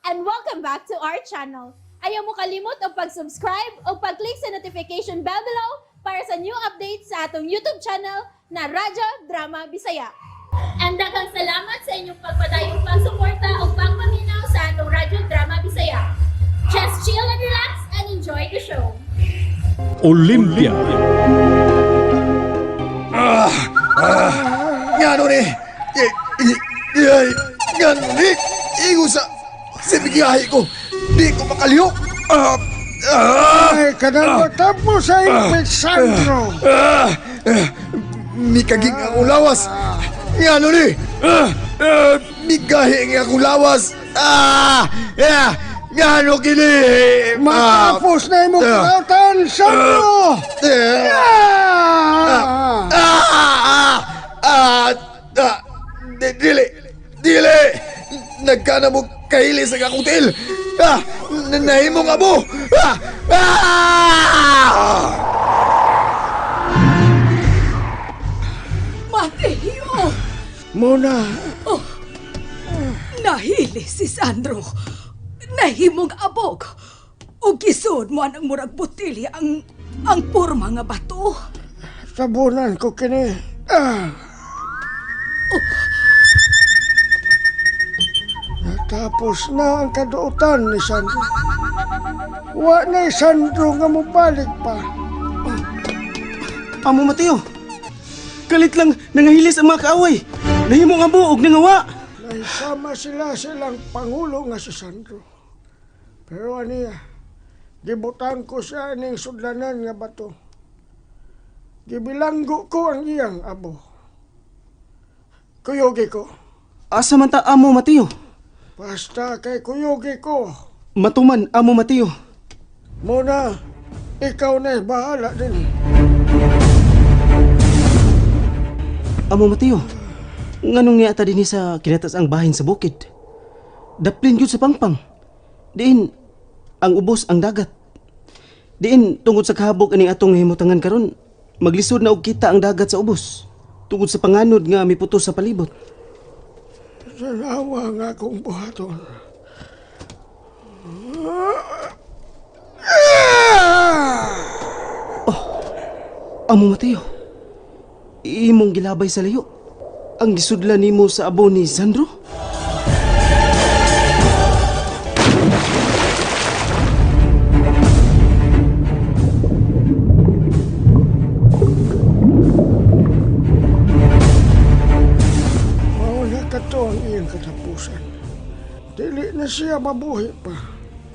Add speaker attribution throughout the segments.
Speaker 1: And welcome back to our channel. Ayaw mo kalimot og pag-subscribe o pag-click sa notification bell below para sa new updates sa atong YouTube channel na Radyo Drama Bisaya. And daghang salamat sa inyong pagpadayong pagsuporta o pagpaminaw sa atong Radyo Drama Bisaya. Just chill and relax and enjoy the show.
Speaker 2: Olympia.
Speaker 3: Ngano ni? Ay, ngano ni? Igo sa bigiyahe ko. Di ko makalihok. Ah, ah,
Speaker 4: Ay, kanang matapos sa ipit, Sandro.
Speaker 3: ah, ah, mikaging ang lawas. Ngano ni? Ah, ah, migahi ang akong lawas. Ah, ah, ngano kini?
Speaker 4: Matapos na imong kalautan, Sandro.
Speaker 3: Ah,
Speaker 4: Ah!
Speaker 3: ah, ah, ah, ah, dili, dili. Nagkana mo kahili sa kakutil. Ah, nahimong abo. Ah, ah!
Speaker 5: Mateo!
Speaker 4: Muna,
Speaker 5: Nahili si Sandro. Nahimong abog. Ug gisud mo ang murag botelya ang porma nga bato.
Speaker 4: Tabunan ko kini. Ah. Natapos na ang kaduotan ni Sandro. Wa na Sandro nga mobalik pa.
Speaker 6: Amo Mateo, kalit lang nangahilis ang mga kaaway. Nahimong abo og nangawa.
Speaker 4: Nahisama sila silang pangulo nga si Sandro. Pero aniya, gibutan ko siya ning sudlanan nga bato. Gibilanggo ko ang iyang abo. Kuyugi ko.
Speaker 6: Asa man ta, Amo Mateo?
Speaker 4: Basta kay kuyugi ko.
Speaker 6: Matuman, Amo Mateo.
Speaker 4: Muna, ikaw na bahala din.
Speaker 6: Amo Mateo, nganong niya ta dinhi sa kinatas ang bahin sa bukid? Daplin gyud sa pangpang. Diin ang ubos ang dagat. Diin tungod sa kahabog aning atong nahimutangan karon, maglisod na og kita ang dagat sa ubos. Tungod sa panganod nga miputos sa palibot.
Speaker 4: Tanawa nga akong buhaton.
Speaker 6: Amo Mateo, imong gilabay sa layo. Ang gisudlan nimo sa abo ni Sandro?
Speaker 4: Mao na kato ang iyang katapusan. Dili na siya mabuhi pa.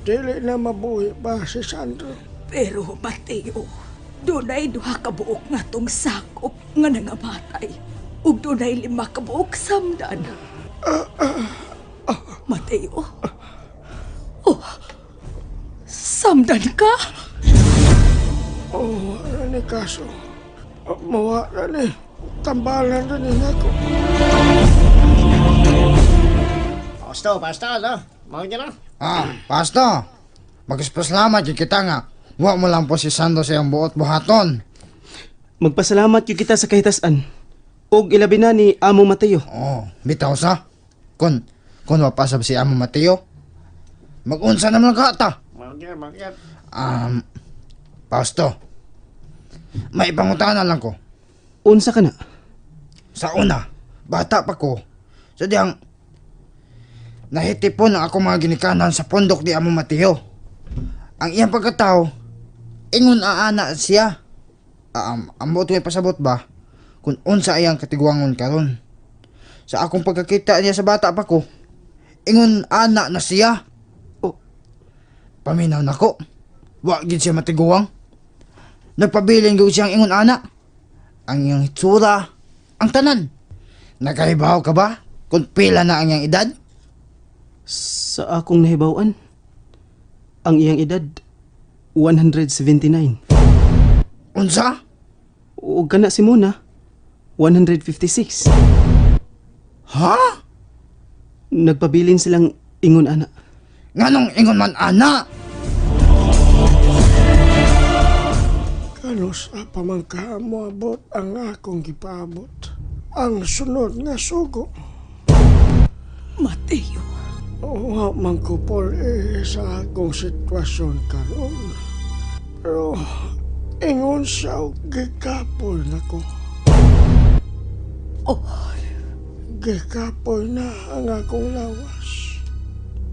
Speaker 4: Dili na mabuhi pa si Sandro.
Speaker 5: Pero Mateo, dunay duha ka buok nga tong sakop nga nangamatay. Ug dunay lima ka buok samdan. Mateo? Oh, samdan ka?
Speaker 4: Oh, wala ni kaso. Mawa na ni. Tambalan na ni nako.
Speaker 7: Pasto, pasto, no? Mau niya na?
Speaker 8: Ah, pasto. Magpasalamat gyud kita nga. Wa mo lang po si Sando sa iyang buot buhaton.
Speaker 6: Magpasalamat gyud kita sa kahitasan. Og ilabi na ni Amo Mateo.
Speaker 8: Oh, bitaw sa. Kun wa pa sab si Amo Mateo. Magunsa naman ka ta.
Speaker 7: Mau niya, mau niya.
Speaker 8: Pasto. May pangutana lang ko.
Speaker 6: Unsa ka na?
Speaker 8: Sa una, bata pa ko. So diyang nahitipon ang ako mga ginikanan sa pondok ni Amo Mateo. Ang iyang pagkatao, ingon aana siya. Ang buot ko'y pasabot ba kung unsa iyang katiguangon karon. Sa akong pagkakita niya sa bata pa ko, ingon ana na siya.
Speaker 6: Oh.
Speaker 8: Paminaw nako. Wa gid siya matiguang. Nagpabilin gud siyang ingon ana. Ang iyang hitsura, ang tanan. Nakahibaw ka ba kung pila na ang iyang edad?
Speaker 6: Sa akong nahibaw-an, ang iyang edad, 179.
Speaker 8: Unsa?
Speaker 6: Ug kana si Mona, 156.
Speaker 8: Ha?
Speaker 6: Nagpabilin silang ingon ana.
Speaker 8: Nganong ingon man ana?
Speaker 4: Kanos pa man ka moabot ang akong gipaabot. Ang sunod nga sugo.
Speaker 5: Mateo,
Speaker 4: Wa man ko Paul eh, sa akong sitwasyon karon. Pero ingon siya og gikapoy na ko.
Speaker 5: Oh,
Speaker 4: Gikapoy na ang akong lawas.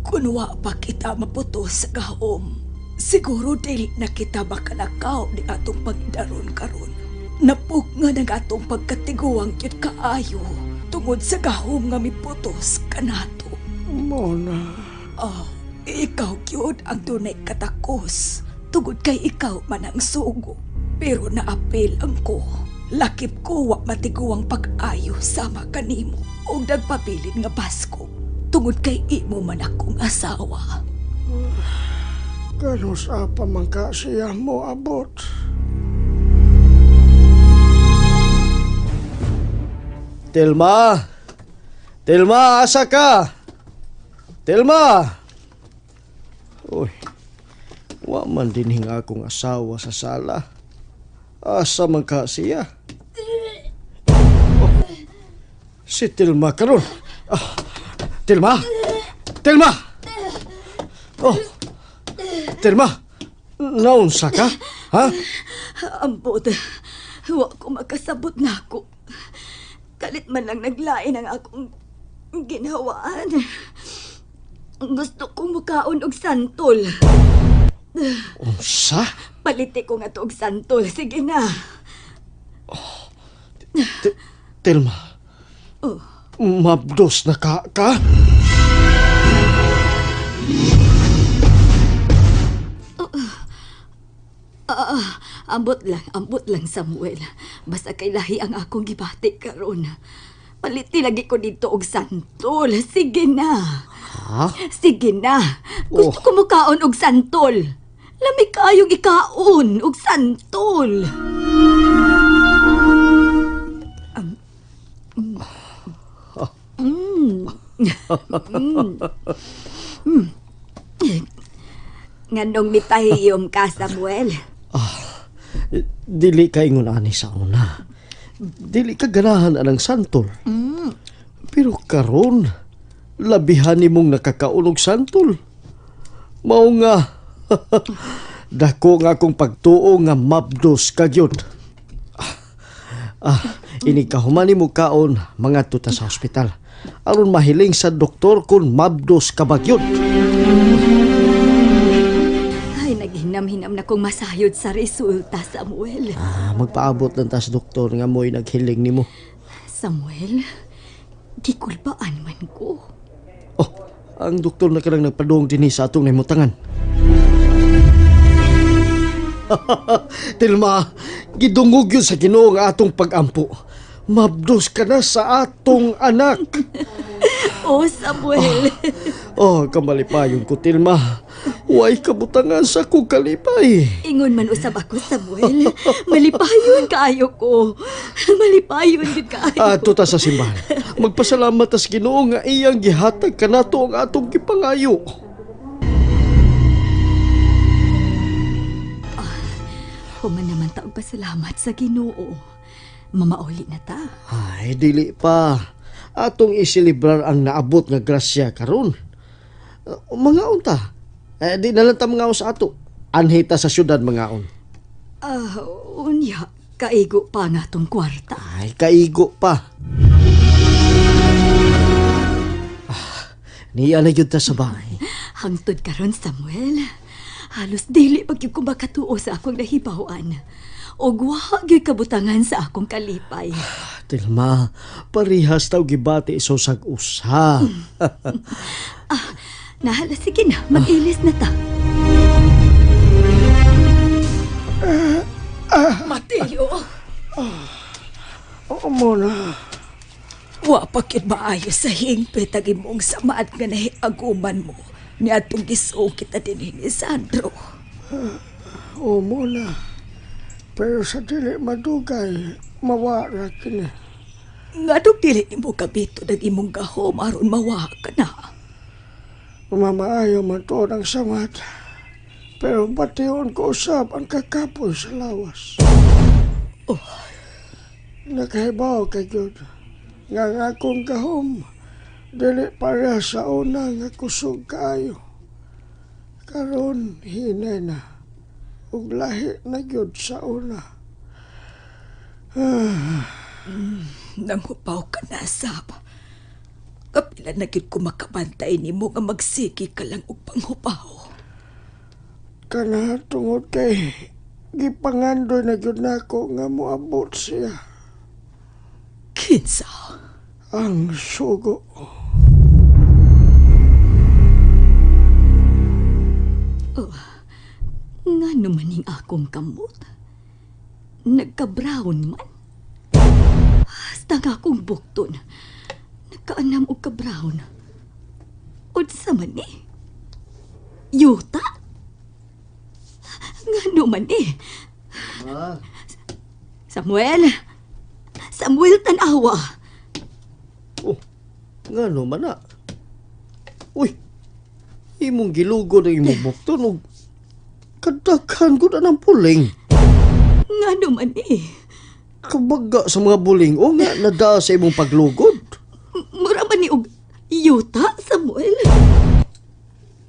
Speaker 5: Kun wa pa kita maputos sa gahom, siguro dili na kita makalakaw ni atong pag-idaron karon. Napugngan ang atong pagkatiguang gyud kaayo tungod sa gahom nga miputos kanato.
Speaker 4: Mo na.
Speaker 5: Oh, ikaw gyud ang dunay katakos tungod kay ikaw man ang sugo. Pero naapil ang ko. Lakip ko wa matiguang pag-ayo sama kanimo og nagpabilin nga basko tungod kay imo man akong asawa.
Speaker 4: Ganun sa pa man ka siya mo abot.
Speaker 6: Telma! Telma, asa ka? Telma! Uy, wa man din nga akong asawa sa sala. Asa man ka siya? Oh, si Telma karon. Ah, Telma! Telma! Oh, Telma! Naunsa ka? Ha?
Speaker 5: Ambot, wa ko makasabot na ako. Kalit man lang naglain ang akong ginhawaan. Gusto kong mukaon og santol.
Speaker 6: Unsa?
Speaker 5: Paliti ko nga to og santol. Sige na.
Speaker 6: Telma.
Speaker 5: Oh.
Speaker 6: Mabdos na ka ka?
Speaker 5: Ah, ambot lang Samuel. Basta kay lahi ang akong gibati karon. Paliti lagi ko dito og santol. Sige na.
Speaker 6: Ha?
Speaker 5: Sige na. Gusto ko mukaon og santol. Lami kaayong ikaon og santol. Nganong mipahiyom ka, Samuel?
Speaker 6: Dili ka ingon ani sa una. Dili ka ganahan anang santol. Pero karon labihan nimong nakakaon og santol. Mao nga dako nga akong pagtuo nga mabdos ka gyud. Ah, ini kahuman nimo kaon mangadto ta sa ospital. Aron mahiling sa doktor kung mabdos ka ba gyud.
Speaker 5: Ay, naghinam-hinam na kong masayod sa resulta, Samuel.
Speaker 6: Ah, magpaabot lang ta sa doktor nga mo'y naghiling nimo.
Speaker 5: Samuel, gikulbaan man ko.
Speaker 6: Oh, ang doktor na kanang nagpadung dinhi sa atong nahimutangan. Tilma, gidungog yun sa Ginoo ang atong pagampo. Mabdos ka na sa atong anak.
Speaker 5: Oh, Samuel.
Speaker 6: Oh, kamalipayon ko, Tilma. Way kabutangan sa kong kalipay.
Speaker 5: Ingon man usab ako, Samuel. Malipayon kaayo ko. Malipayon gid kaayo.
Speaker 6: Ato ta sa simbahan. Magpasalamat ta sa Ginoo nga iyang gihatag kanato ang atong gipangayo.
Speaker 5: Human naman ta og pasalamat sa Ginoo. Mamauli na ta.
Speaker 6: Ay, dili pa. Atong isilibrar ang naabot nga grasya karon. Mga unta. Eh, di na lang ta mga sa ato. Anhi ta sa syudad mga
Speaker 5: Ah, unya, kaigo pa nga tong kwarta.
Speaker 6: Ay, kaigo pa. Ah, niya na yun ta sa bahay.
Speaker 5: Hangtod karon Samuel. Halos dili pa gyud ko makatuo sa akong nahibaw-an. Og wa gyud kabutangan sa akong kalipay.
Speaker 6: Tilma, parihas taw gibati iso sag usa.
Speaker 5: Nahala, sige na, mag-ilis na ta. Mateo,
Speaker 4: Oo mo na.
Speaker 5: wa pa gyud maayo sa hingpit ang imong samaad nga nahiaguman mo ni atong gisuo kita dinhi ni Sandro.
Speaker 4: Oo mo na. Pero sa dili madugay, mawara kini.
Speaker 5: Ngadong dili nimo kabito ng imong gahom aron mawa ka na.
Speaker 4: Mamaayo man tuod ang samad. Pero bation ko usab ang kakapoy sa lawas.
Speaker 5: Oh.
Speaker 4: Nakahibaw kay Gyud nga ang akong gahom Dili para sa una nga kusog kaayo. Karon hinay na. Ug lahi na gyud sa una.
Speaker 5: Nanghupaw ka na, Sab. Kapila na gyud ko makabantay nimo nga magsigi ka lang og panghupaw.
Speaker 4: Kana tungod kay gipangandoy na gyud nako nga moabot siya.
Speaker 5: Kinsa?
Speaker 4: Ang sugo.
Speaker 5: Nga naman ning akong kamot. Nagka-brown man. Hasta nga akong bukton. Nagkaanam og ka-brown. Unsa man ni? Yuta? Nga naman eh. Samuel! Samuel, tanawa!
Speaker 6: Oh, ngano man na? Uy, imong gilugod ang imong bukton og kadaghan gud ang puling.
Speaker 5: Nga naman eh.
Speaker 6: Kabaga sa mga buling o nga nadaa sa imong paglugod.
Speaker 5: Mura man ni og yuta, Samuel.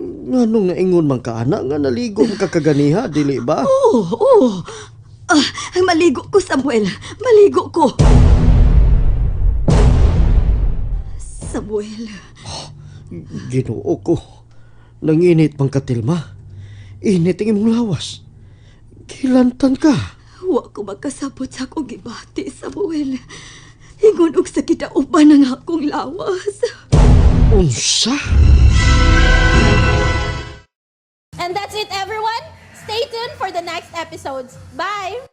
Speaker 6: Nganong naingon man ka ana nga naligo man ka kaganiha, dili ba?
Speaker 5: Oo, oo. Ah, maligo ko, Samuel. Maligo ko. Samuel,
Speaker 6: Ginoo ko. Nanginit man ka tilma. Init ang imong lawas. Gilantan ka.
Speaker 5: wa ko makasabot sa akong gibati, Samuel. Ingon og sa kidauban ang akong lawas.
Speaker 6: Unsa?
Speaker 1: And that's it, everyone. Stay tuned for the next episodes. Bye!